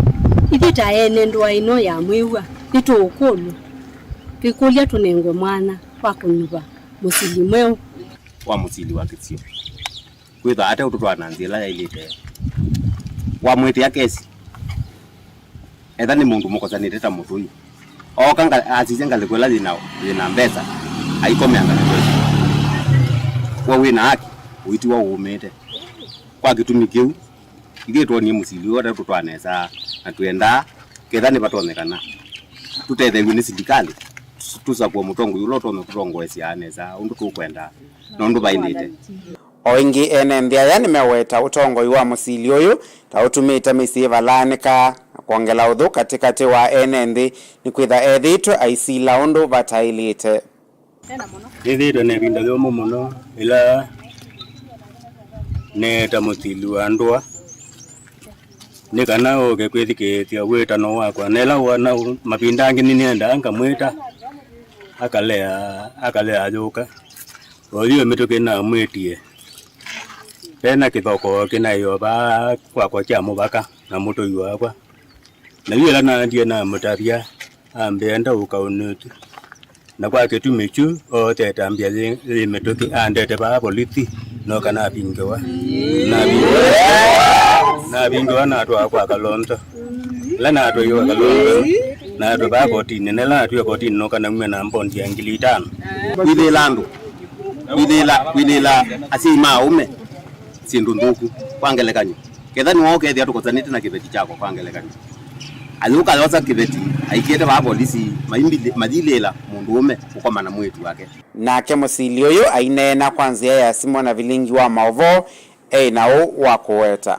ithyĩ ta ene ndũa ĩno ya Mwĩw'a nĩtũũkũlw'a twĩkũlya tũnengwe mwanya wa kũnyuva mũsili mweũ. Wa mũsili wa kĩsio. Kwĩthwa ate ũtũtwaa na nzĩa ĩla yaĩlĩte. Wamwĩtĩa kesi. Etha nĩ mũndũ mũkosanĩte ta mũtũi. Ooka nga-, asisya ngalĩko ĩla yĩna, yĩna mbesa. Aikomea ngalĩko ĩsu. We wĩna haki, ũitiwa ũũmĩte. Kwa kĩtumi kĩu, ithyĩ twonie mũsili ũũ ate ũtũtwaa nesa, na twendaa, ketha nĩvatonyekana, tũtetheew'e nĩ silikalĩ, tũsakũe mũtongoi ũla ũtonya kũtũtongoesya nesa ũndũ tũkwenda na ũndũ vaĩlĩte. O ĩngĩ, ene nthĩ aya nĩmeweta ũtongoi wa mũsili ũyũ ta ũtumĩte mĩsyĩ ĩvalaanĩka, na Kwongela ũthũ katĩkatĩ wa ene nthĩ nĩ kwĩtha ethĩĩtwe aisila ũndũ vataĩlĩte. Nĩthĩĩtwe na ĩvinda yũmũ mũno ĩla neeta mũsili wa ndũa nĩ kana ũke kwĩthukĩĩsya wĩtano wakwa. Na ĩla wona mavinda angĩ nĩnĩendaa ngamwĩta akalea, akalea ayũka. Oyu mĩtũkĩ namwĩtie, vena kĩthoko kĩnaĩo vaa kwakwa kya mũvaka na mũtũi wakwa. Na yu ĩla naendie namũtavya, ambĩa ndaũka ũnũtu. Na kwa kĩtumi kyu, oote ĩtambya yĩ, yĩ mĩtũkĩ, andete vaa volisi, noka navingĩwa. Navingĩwa, navingĩwa natwaa kwa Kalonzo. Ĩla natwaiwe kwa Kalonzo, natwaa vaa kotinĩ. Na ĩla natwaiwe kotinĩ, noka naumya na mbondi ya ngili itano. Kwĩthĩĩla andũ, kwĩthĩĩla, kwĩthĩĩla asyai ma aũme syĩndũ nthũku, kwa ngelekany'o. Ketha nĩwe ũkethĩa tũkosanĩte na kĩveti kyakwa, kwa ngelekany'o, ayũka yosa kĩveti, aikĩte vaa volisi, maimbili-, mayilĩĩla mũndũũme kũkoma na mwĩĩtu wake. Nake mũsili ũyũ aineena kwa nzĩa ya simũ na vilingi wa maũvoo, e na ũũ wa kũweta.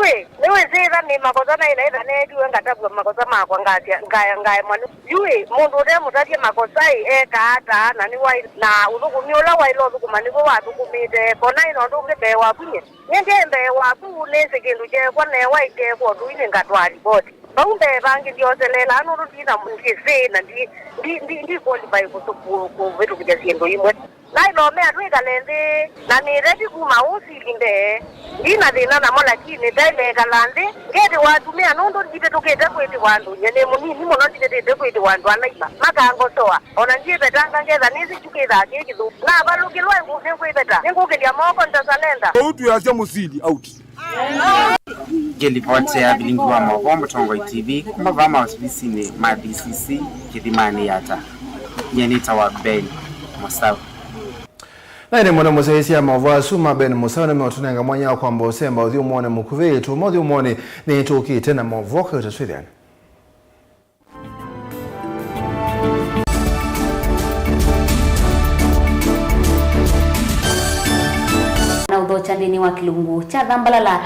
Yu ĩ, nĩwĩsĩ ĩtha nĩ makosa naĩ na ĩtha neekiwe ngatavw'a makosa makwa ngasya, ngaya, ngaemwa nĩ. Yu ĩ, mũndũ ũtemũtavya makosa ĩ, ekaa ata? Na nĩwaĩ na ũthũkũmi ũla waĩle ũthũkũma nĩw'o wathũkũmĩte. Kona ĩ na ũndũ ũngĩ mbee waku nye. Nyie ndĩ mbee waku, nĩsĩ kĩndũ kyeekwa, neewa ĩkyeekwa ũndũ ii nĩngatwaa livoti. Vau mbee vangĩ ndyoseleelaa nũndũ ndi na, ndyĩsĩ na ndi, ndi, ndi, ndi qualify kũsu-, kũ-, kũvĩtũkĩthya syĩndũ imwe. Nailomea twĩkale nthĩ, na nĩ ready kuma ũsili mbee. Ndi na thĩna namo, lakini ndaĩ neekala nthĩ, ngethĩwa atumĩa nũndũ ndivĩtũkĩte kwĩtĩwa andũ. Nyie nĩ mũnini mũno, ndivĩtĩte kwĩtĩwa andũ ala ima makangosoa. O na ndyĩvetanga ngetha nĩsĩ kyu kĩthaa kĩ kĩthũku. Navalũkĩlwa nĩngwĩveta, nĩngũkĩlya moko, ntasalenda. Ũu twĩasya mũsili out. Ngĩlivoti ya vilingi wa maũvoo Mũtongoi T V kuma vaa maovisinĩ ma D C C Kĩthimanĩ Yatta. Nyie nĩtawa Ben Mũsau. Na ĩndĩ mũno mũsyaĩĩsya maũvoo asu ma Ben Mũsau nĩmeũtũnenga mwanya wa kwamba ũsemba ũthyũmũonĩ mũkuvĩ. Tũũma ũthyũmũonĩ nĩtũkĩte na maũvoo, kaĩ ũtatwĩthĩane. Na ũthokya nthĩnĩ wa kĩlungu kya Thambalala.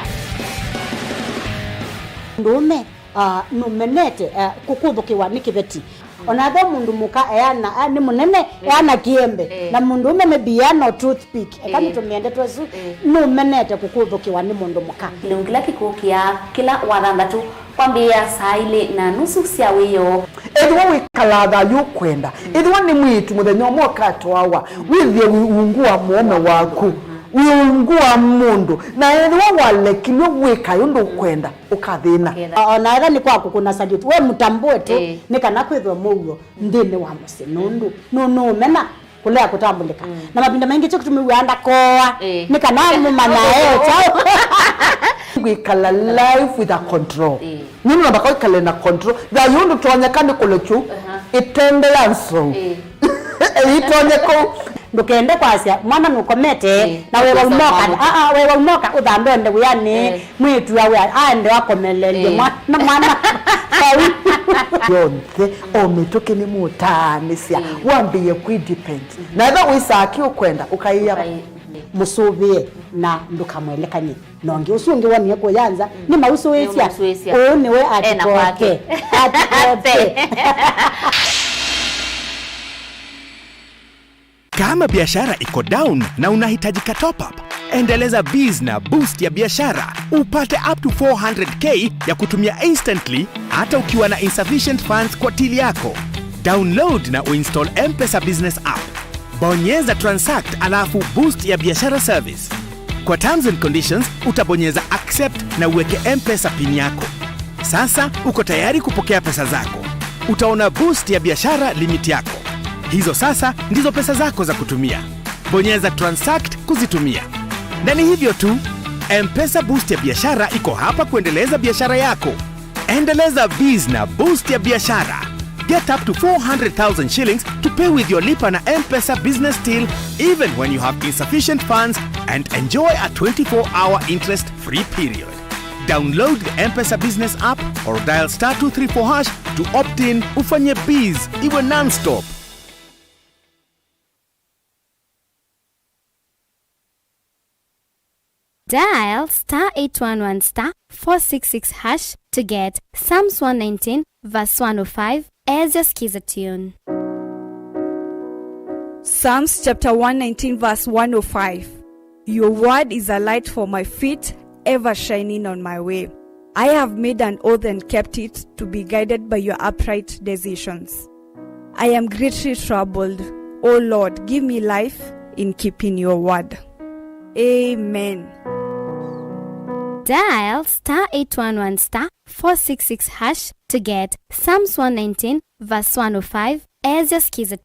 Mũndũũme, ah, nũmenete, ah, kũkũthũkĩwa nĩ kĩveti. Ona ethĩwa mũndũ mũka eana, ah, nĩ mũnene, eh, eana kĩembe. Eh. Na mũndũũme maybe eana o toothpick. Eka, eh, nĩtũmĩe ndeto ĩsu, eh, nũmenete kũkũthũkĩwa nĩ mũndũ mũka. Kĩlungu kĩla kĩkũkĩa kĩla wathanthatũ. Kwambĩĩa saa ilĩ na nusu sya wĩoo. Ethĩwa wĩkalaa thayũ ũkwenda, ethĩwa nĩ mwĩĩtu mũthenya ũmwe ũkatwawa, wĩthĩe wĩ ungu wa mũũme waku, wĩ ungu wa mũndũ, na ethĩwa walekilwe wĩkae ũndũ ũkwenda, ũkathĩna. O na ethĩwa nĩ kwa kũkũna salute, we mũtambũe tu, ĩĩ, nĩ kana kwĩthwe mũuo nthĩnĩ wa mũsyĩ, nũndũ nũ-, nũũmena kũlea kũtambũlĩka. Mm. Na mavinda maingĩ kyo kĩtumi wĩaa ndakoa, ĩĩ, nĩ kana mũmanyae o kyaũ. Kwĩkala life with a control. Ĩĩ. Nũndũ namba kwĩkale na control. Thayũ ndũtonyeka nĩ kũlekyu, aha, ĩtembea nzou. Ĩĩ. Ĩitonye kũu. Ndũkende kwasya mwana nũkomete, ĩĩ, na wewa ũkosa umoka. Mwana. Ah, ah, wewa umoka ũthambe ende wĩanĩ. Ĩĩ. Mwĩĩtu awe aende akomelelye, ĩĩ, mwana, mwana. Yonthe, o mĩtũkĩ nĩmũtaanĩsya, ĩĩ, wambĩĩe kwĩ depend. Mhm. Na ethĩwa wĩsaa kĩ ũkwenda, ũkaĩa. Ũkaĩ-, ĩĩ, mũsũvĩe na ndũkamwelekany'e na ũngĩ. Ũsu ũngĩ wonie kũya nza, mm, nĩ mausũĩsya. Nĩ mausũĩsya. Ũũ nĩwe ena atikote kwake. Atikote. Kama biashara iko down na unahitaji ka top up, endeleza biz na boost ya biashara, upate up to four hundred K ya kutumia instantly hata ukiwa na insufficient funds kwa till yako. Download na uinstall M-Pesa Business App. Bonyeza transact alafu boost ya biashara service. Kwa terms and conditions, utabonyeza accept na uweke M-Pesa pin yako. Sasa uko tayari kupokea pesa zako. Utaona boost ya biashara limit yako. Hizo sasa ndizo pesa zako za kutumia. Bonyeza transact kuzitumia. Na ni hivyo tu, M-Pesa boost ya biashara iko hapa kuendeleza biashara yako. Endeleza biz na boost ya biashara. Get up to four hundred thousand shillings to pay with your Lipa na M-Pesa business till, even when you have insufficient funds, and enjoy a twenty-four hour interest-free period. Download the M-Pesa business app or dial star two three four hash to opt in, ufanye biz iwe non-stop. Dial star eight one one star four six six hash to get Psalms one nineteen verse one oh five as your Skiza tune. Psalms chapter one nineteen verse one oh five. Your word is a light for my feet, ever shining on my way. I have made an oath and kept it, to be guided by your upright decisions. I am greatly troubled. O Lord, give me life in keeping your word. Amen. Dial star eight one one star four six six hash to get Psalms one nineteen verse one oh five as your Skiza.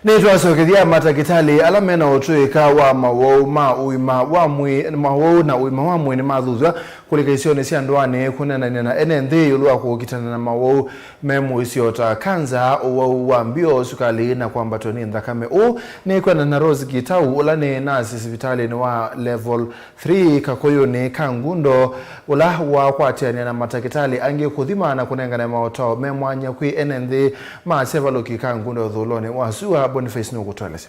Nĩtwasokethya matakĩtalĩ ala mena ũtũĩka wa mawau ma ũima wa mwĩĩ, mawau na ũima wa mwĩĩ nĩmathuthw'a kũlika isionĩ sya ndũanĩ kũneenany'a na ene nthĩ ĩũlũ wa kũkitana na mawau me mũisyo ta kanza, ũwau wa mbio, sukalĩ na kwambatw'a nĩ nthakame. Ũu nĩ kwenda na Rose Gitau, ũla nĩ nasi sivitalĩnĩ wa Level three Kakũyũnĩ ka Ngundo, ũla wakwatĩanĩa na matakĩtalĩ angĩ kũthima na kũnengane maũtao me mwanya kwĩ ene nthĩ ma Sevalũki ka Ngundo ũthũlonĩ wa sua. Boniface nũkũtũelesya.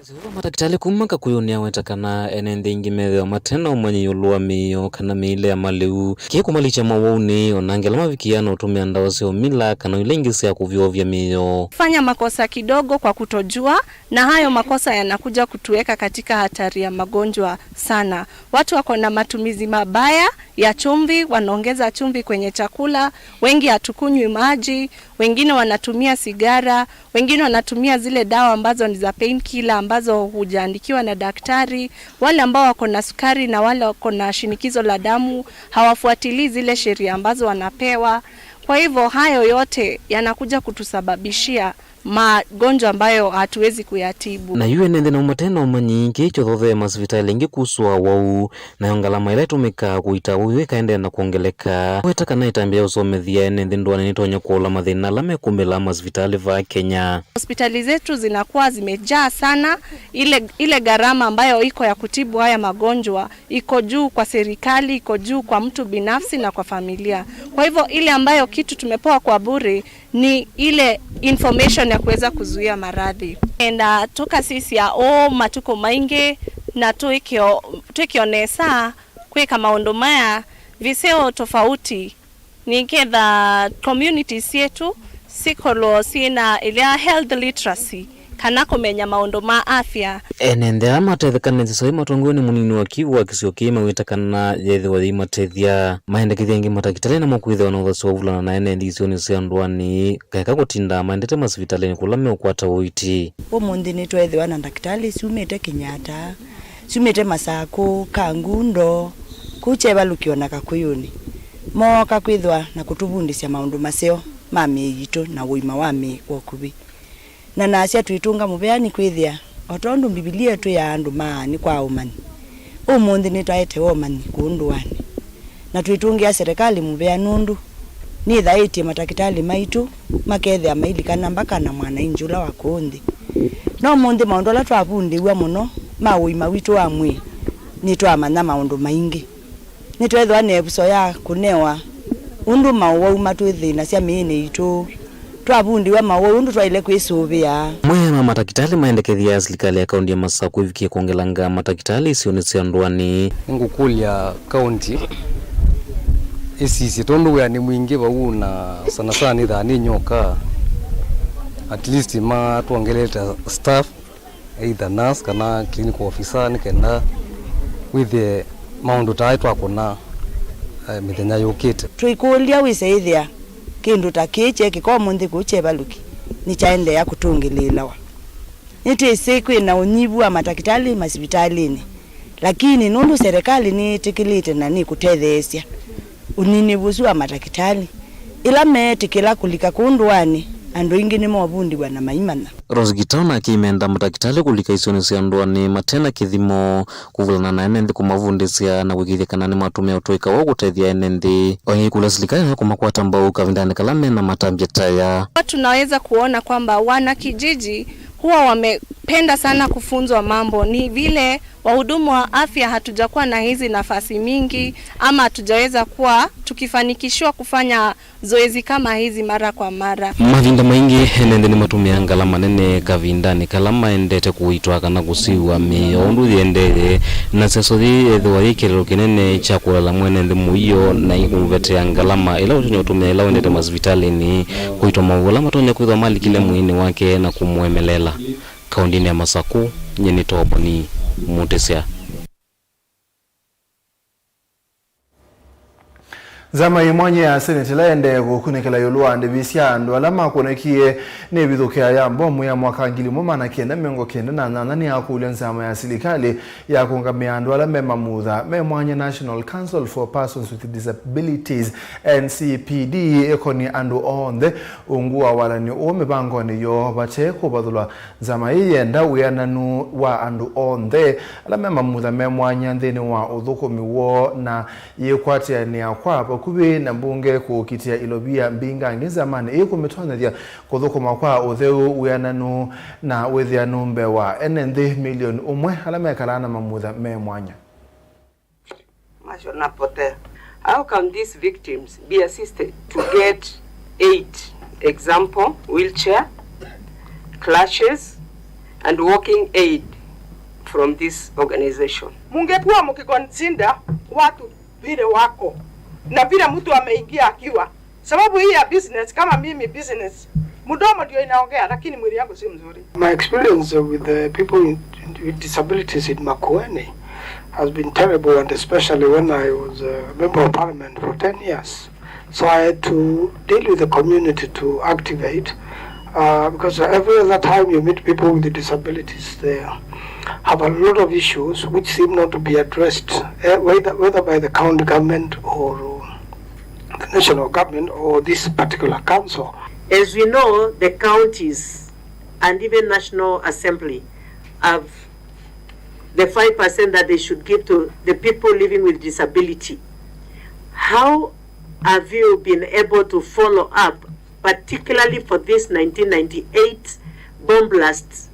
Mũtetheesya ũũ wa matakĩtalĩ kuma Kakũyũnĩ aweta kana ene nthĩ aingĩ methĩawa mate na ũmanyi ĩũlũ wa mĩio kana mĩile ya malĩu. Kĩĩ kũmalikya mawaunĩ, o na angĩ ala mavikĩaa na ũtũmĩa ndawa sya ũmila kana ila ingĩ sya kũvyũvya mĩio. Fanya makosa kidogo kwa kutojua, na hayo makosa yanakuja kutuweka katika hatari ya magonjwa sana. Watu wako na matumizi mabaya ya chumvi, wanaongeza chumvi kwenye chakula, wengi hatukunywi maji, wengine wanatumia sigara, wengine wanatumia zile dawa ambazo ni za painkiller ambazo hujaandikiwa na daktari. Wale ambao wako na sukari na wale wako na shinikizo la damu hawafuatilii zile sheria ambazo wanapewa. Kwa hivyo hayo yote yanakuja kutusababishia magonjwa ambayo hatuwezi kuyatibu. Na yu ene nthĩ namo mate na ũmanyi, kĩĩ kyothothee masivitalĩ aingĩ kusũa wau, nayo ngalama ĩla ĩtũmĩkaa kũita wau ĩkaendeea na kwongeleka. Weta kana ĩtambya ya ũsomethya ene nthĩ ndũanĩ nĩtonya kũaũla mathĩna ala mekũmĩlaa masivitalĩ vaa Kenya. Hospitali zetu zinakuwa zimejaa sana, ile, ile gharama ambayo iko ya kutibu haya magonjwa iko juu kwa serikali, iko juu kwa mtu binafsi na kwa familia. Kwa hivyo ile ambayo kitu tumepewa kwa bure ni ile information ya kuweza kuzuia maradhi. Na tũkasisya ũũ matukũ maingĩ na twĩkĩo, twĩkĩo nesa kwĩka maũndũ maya viseo tofauti, nĩketha communities syetu sikolwo syĩna ĩla health literacy, kana kũmenya maũndũ ma afya. Ene nthĩ ala matethekanĩtye soi matongoew'e nĩ mũnini wa Kivu wa kĩsio kĩĩ mawĩta kana yĩthĩwa yĩimatethya. Maendekethya angĩ matakĩtalĩ namo kwĩthĩwa na ũthasyo wa ũvulana na ene nthĩ isionĩ sya ndũanĩ, kaeka kũtindaa maendete masivitalĩnĩ kũla meũkwata ũiiti. Ũmũnthĩ nĩtweethĩwa na ndakĩtalĩ syumĩte Kenyatta, syumĩte Masakũ, Kangundo, kũu Kyevalũkyo na Kakũyũnĩ. Mooka kwĩthĩwa na kũtũvundĩsya maũndũ maseo ma mĩĩ yitũ na ũima wa mĩĩ kwa ũkuvĩ. Na nasya twĩtũnga mũvea nĩkwĩthĩa, o tondũ Mbivilia ĩtwĩaa andũ maaanĩ kwa ũmanyi, ũmũnthĩ nĩtwaetewe ũmanyi kũũ ndũanĩ. Na twĩtũngĩa serĩkalĩ mũvea nũndũ nĩthaĩtye matakĩtalĩ maitũ makethĩa mailikana mbaka na mwananchi ũla wa kũũ nthĩ. No ũmũnthĩ maũndũ ala twavundĩw'a mũno ma ũima witũ wa mwĩĩ, nĩtwamanya maũndũ maingĩ. Nĩtweethĩwa na ĩvuso ya kũnewa ũndũ maũwau matwĩthĩnasya mĩĩnĩ yitũ. Twavundĩw'a maũwau ũndũ twaĩle kwĩsũvĩa. Amwe ma matakĩtalĩ maendekethya silikalĩ ya kaunti ya Masakũ ĩvikie kwongelanga matakĩtalĩ isionĩ sya ndũanĩ. Nĩngũkũlya kaunti ĩsisye, tondũ wĩa nĩ mwingĩ vau, na sana sana nĩthaa nĩ nyoka, at least matwongelete staff, either nurse kana clinical officer, nĩ kenda wĩthĩe maũndũ ta aĩ twakũna, eh, mĩthenya yũkĩte. Tũikũlya wĩse ĩthĩa kĩndũ ta kĩĩ kyeekĩka ũmũnthĩ kũu Kyevalũki nĩkyaendeea kũtũngĩlĩĩlawa. Nĩtwĩsĩ kwĩ na ũnyivu wa matakĩtalĩ masivitalĩnĩ, lakini nũndũ serĩkalĩ nĩyĩtĩkĩlĩte na nĩkũtetheesya ũninĩvu ũsu wa matakĩtalĩ, ĩla meetĩkĩla kũlika kũu ndũanĩ, Andũ aingĩ nĩmovundiw'a na maimanya. Rose Gitau nake aimenda matakĩtalĩ kũlika isionĩ sya ndũanĩ mate na kĩthimo, kũvulana na ene nthĩ kũmavundĩsya na kũĩkĩĩthya kana nĩmatũmĩa ũtũĩka woo kũtethya ene nthĩ. O ĩngĩ kũlya silikalĩ nayo kũmakwata mbau kavindanĩ kala me na matambya ta aya. Tunaweza kuona kwamba wanakijiji huwa wamependa sana kufunzwa mambo. Ni vile wahudumu wa afya hatujakuwa na hizi nafasi mingi, ama hatujaweza kuwa tukifanikishiwa kufanya zoezi kama hizi mara kwa mara. Mavinda maingĩ, ene nthĩ nĩmatũmĩaa ngalama nene kavindanĩ kala maendete kũitwa kana kũsiw'a mĩĩ o ũndũ yĩendee, na seso yĩĩ yĩthĩwa yĩ kĩeleelo kĩnene kya kũlala mwene nthĩ mũio na ĩkũmũvetea ngalama ĩla ũtonya ũtũmĩa ĩla wendete masivitalĩnĩ kũitwa maũvũ ala matonya kwĩthwa malikile mwĩĩnĩ wake na kũmũemeleela. Kaũndĩnĩ ya Masakũ, nyie nĩ Toboni Mũtĩsya. Nzama yĩ mwanya ya Senate ĩla ĩendee kũkunĩkĩla ĩũlũ wa ndĩvi sya andũ ala makw'onekĩe nĩ ĩvithũkĩa ya mbomu ya mwaka ngili ĩmwe maana kenda mĩongo kenda na nyanya nĩyakũlya nzama ya silikalĩ ya kũũngamĩa andũ ala me mamutha me mwanya, National Council for Persons with Disabilities, N C P D, ĩkonye andũ onthe ungu wa walany'o ũũ mĩvangonĩ yoo vate kũvathũlwa. Nzama ĩĩ yenda wĩananu wa andũ onthe ala me mamutha me mwanya nthĩnĩ wa ũthũkũmi woo, na yĩkwatĩanĩa kwa vakuvĩ na mbunge kũkitĩa ilovia mbingangĩ nzamanĩ ĩĩ kũmĩtonyethya kũthũkũma kwa ũtheu, wĩananu, na wĩthĩanu mbee wa ene nthĩ milioni ũmwe ala mekalaa na mamutha me mwanya. Maisha unapotea. How can these victims be assisted to get aid? Example, wheelchair, crutches, and walking aid from this organization. Mungekuwa mkiconsider watu vile wako na vile mtu ameingia akiwa Sababu hii ya business, kama mimi business, mdomo ndio inaongea, lakini mwili yangu si mzuri. My experience with the people in, with disabilities in Makueni has been terrible, and especially when I was a member of parliament for ten years. So I had to deal with the community to activate, uh, because every other time you meet people with disabilities, they have a lot of issues which seem not to be addressed, eh, whether, whether by the county government or the national government or this particular council. As we know, the counties and even National Assembly have the five percent that they should give to the people living with disability. How have you been able to follow up, particularly for this nineteen ninety-eight bomb blast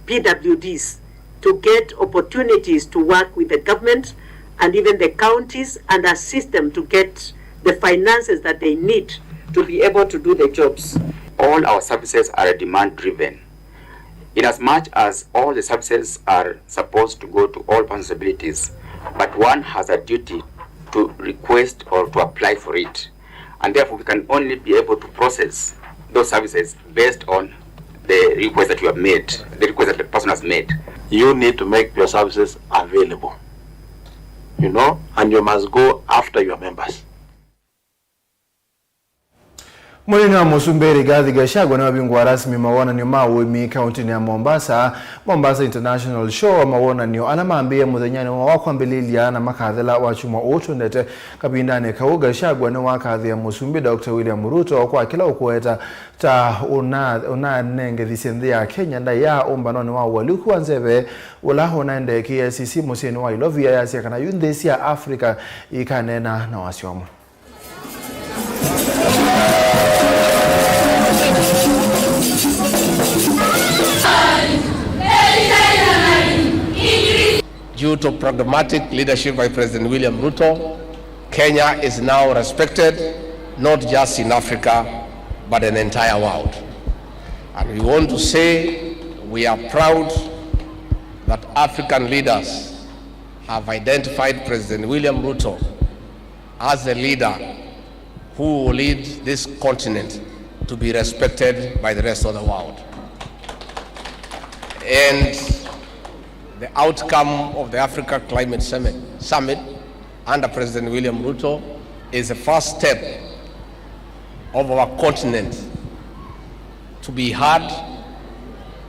P W Ds, to get opportunities to work with the government and even the counties and assist them to get the finances that they need to be able to do the jobs? All our services are demand driven. In as much as all the services are supposed to go to all persons with disabilities, but one has a duty to request or to apply for it. And therefore, we can only be able to process those services based on the request that you have made, the request that the person has made. You need to make your services available, you know, and you must go after your members. Mũnini wa Mũsumbĩ Rigathi Gachagua nĩwavingũa rasmi mawonany'o ma ũĩmi kaũntĩnĩ ya Mombasa, Mombasa International Show, mawonany'o ala mambĩĩe mũthenyanĩ wa kwambĩlĩlya na makathela wakyumwa ũũ twendete. Kavindanĩ kau, Gachagua nĩwakathĩe Mũsumbĩ Doctor William Ruto kwa kĩla ũkũweta ta ũna-, ũnanengethisye nthĩ ya Kenya ndaĩa ũmbanonĩ wa ũalyũku wa nzeve ũla ũnaendee K I C C mũsyĩnĩ wa Ilovia, ayasya kana yu nthĩ sya Africa ikaneena na wasyomo. Due to pragmatic leadership by President William Ruto, Kenya is now respected not just in Africa but in the entire world. And we want to say we are proud that African leaders have identified President William Ruto as the leader who will lead this continent to be respected by the rest of the world. And the outcome of the Africa Climate Summit, Summit under President William Ruto is the first step of our continent to be heard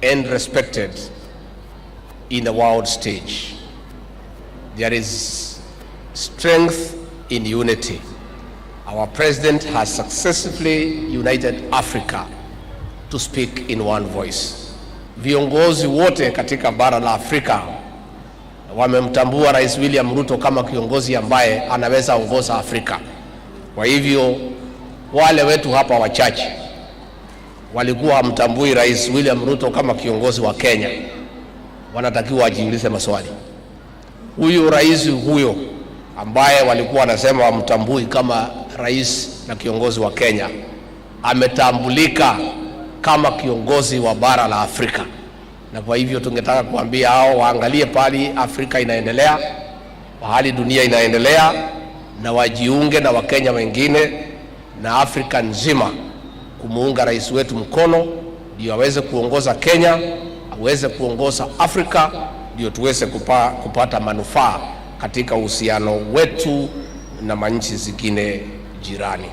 and respected in the world stage. There is strength in unity. Our president has successfully united Africa to speak in one voice. Viongozi wote katika bara la Afrika wamemtambua Rais William Ruto kama kiongozi ambaye anaweza ongoza Afrika. Kwa hivyo, wale wetu hapa wachache walikuwa hamtambui Rais William Ruto kama kiongozi wa Kenya, wanatakiwa wajiulize maswali. Huyu rais huyo ambaye walikuwa wanasema wamtambui kama rais na kiongozi wa Kenya, ametambulika kama kiongozi wa bara la Afrika. Na kwa hivyo tungetaka kuambia hao waangalie pahali Afrika inaendelea, pahali dunia inaendelea, na wajiunge na Wakenya wengine na Afrika nzima kumuunga rais wetu mkono, ndio aweze kuongoza Kenya, aweze kuongoza Afrika, ndio tuweze kupa-, kupata manufaa katika uhusiano wetu na manchi zingine jirani.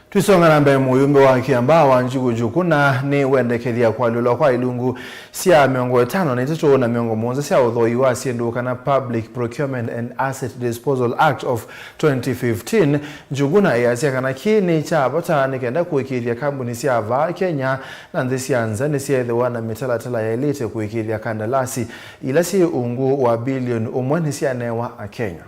Twisonga na mbee, mũyumbe wa Kiambaa Wanjiku Njuguna nĩwendekethya kũalyũlwa kwa ilungu sya mĩongo ĩtano na itatũ na mĩongo mũonza sya ũthoi wa syĩndũ kana Public Procurement and Asset Disposal Act of twenty fifteen. Njuguna easya kana kĩĩ nĩ kya vata nĩ kenda kũĩkĩĩthya kambuni sya vaa Kenya na nthĩ sya nza nĩsyeethĩwa na mĩtalatala yaĩlĩte kũĩkĩĩthya kandalasi ila syĩ ungu wa bilioni ũmwe nĩsyanewa Akenya.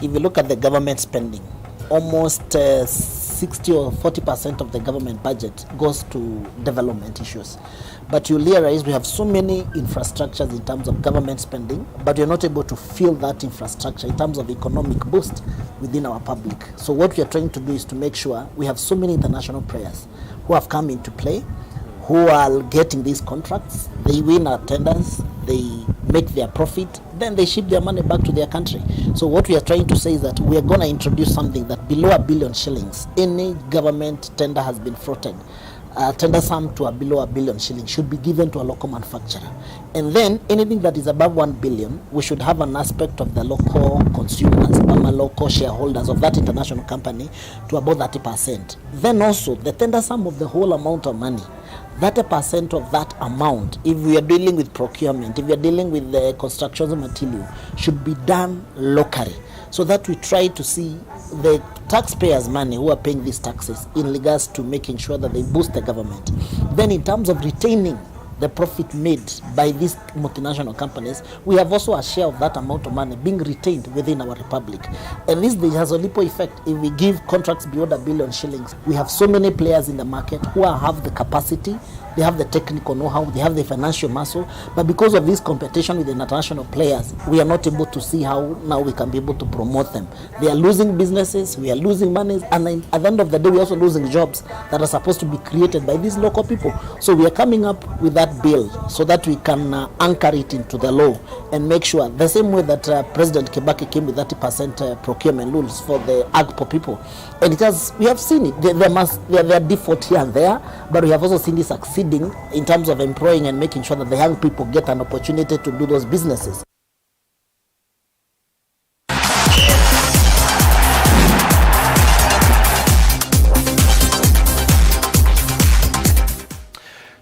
If you look at the government spending, almost, uh, sixty or forty percent of the government budget goes to development issues. But you realize we have so many infrastructures in terms of government spending, but we are not able to fill that infrastructure in terms of economic boost within our public. So what we are trying to do is to make sure we have so many international players who have come into play, who are getting these contracts. They win our tenders, they make their profit, then they ship their money back to their country. So what we are trying to say is that we are gonna introduce something that below a billion shillings, any government tender has been floated, uh, tender sum to a below a billion shillings should be given to a local manufacturer. And then anything that is above one billion, we should have an aspect of the local consumers, ama local shareholders of that international company to about thirty percent. Then also, the tender sum of the whole amount of money, thirty percent of that amount, if we are dealing with procurement, if we are dealing with the construction material, should be done locally, so that we try to see the taxpayers' money who are paying these taxes in regards to making sure that they boost the government. Then in terms of retaining the profit made by these multinational companies, we have also a share of that amount of money being retained within our republic. And this, this has a ripple effect. If we give contracts beyond a billion shillings, we have so many players in the market who are, have the capacity, they have the technical know-how, they have the financial muscle, but because of this competition with the international players, we are not able to see how now we can be able to promote them. They are losing businesses, we are losing monies, and then at the end of the day, we are also losing jobs that are supposed to be created by these local people. So we are coming up with that bill so that we can, uh, anchor it into the law and make sure the same way that, uh, President Kibaki came with thirty percent, uh, procurement rules for the AGPO people. And it has, we have seen it. There, there must, there, there are default here and there, but we have also seen it succeeding in terms of employing and making sure that the young people get an opportunity to do those businesses.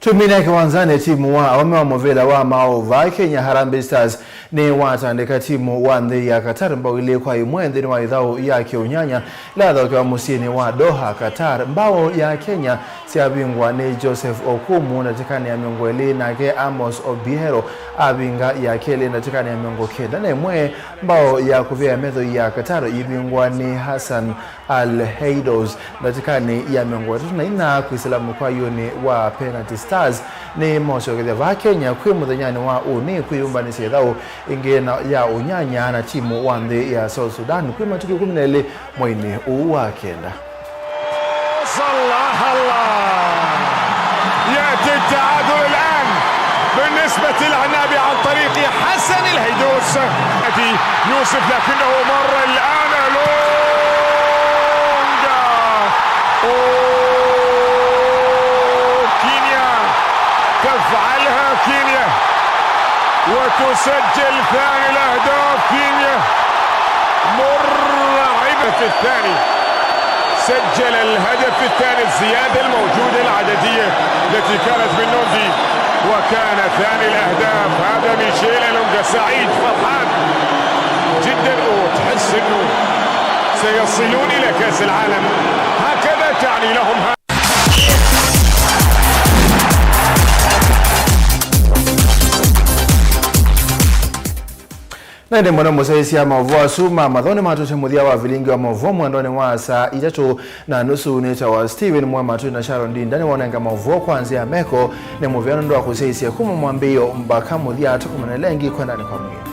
Twĩmina kĩwanzanĩ, timu wa aũme wa mũvĩla wa maũvaa Kenya Harambee Stars nĩwatandĩka timu wa nthĩ ya Qatar mbao ilĩ kwa ĩmwe nthĩnĩ wa ĩthaũ ya kĩũnyanya ĩla yathaũkĩwa mũsyĩnĩ wa Doha, Qatar. Mbao ya Kenya syavingwa nĩ Joseph Okumu ndatĩkanĩ ya mĩongo ĩlĩ, nake Amos Obiero avinga ya kelĩ ndatĩkanĩ ya mĩongo kenda na ĩmwe. Mbao ya kũvea metho ya Qatar yĩvingwa nĩ Hassan Al Heidos ndatĩkanĩ ya mĩongo ĩtatũ na inya kwĩsĩla mũkwayũnĩ wa penalty. Stars nĩmeũsyokethya vaa Kenya kwĩ mũthenyanĩ wa ũnĩ kwĩyũmbanĩsya ĩthaũ ĩngĩ na ya ũnyanya na timu wa nthĩ ya South Sudan kwĩ matukũ ĩkũmi na elĩ mweinĩ ũũ wa kenda. الله، الله. يأتي التعادل الآن بالنسبة للعنابي عن طريق حسن الهيدوس. يوسف، لكنه مر الآن لونجا. أوه، كينيا تفعلها، كينيا، وتسجل ثاني الأهداف كينيا. مرعبة الثاني. سجل الهدف الثاني، الزيادة الموجودة العددية التي كانت من نوندي، وكان ثاني الأهداف. هذا ميشيل ألونجا سعيد فرحان جدا، وتحس إنه سيصلون إلى كأس العالم، هكذا تعني لهم. Na ĩndĩ mũno mũsyaĩĩsya maũvoo asu ma mathaũnĩ matũte mũthya wa vilingi wa maũvoo mwendonĩ wa saa itatũ na nusu. Nĩtawa Steven Mwema, twĩ na Sharon Ndinda nĩwonenga maũvoo kwa nzĩa ya meko nĩ mũvea nũndũ wa kũsyaĩĩsya kuma mwambĩĩo mbaka mũthya. Tũkomane lengi kwendanĩ kwa mwĩĩ.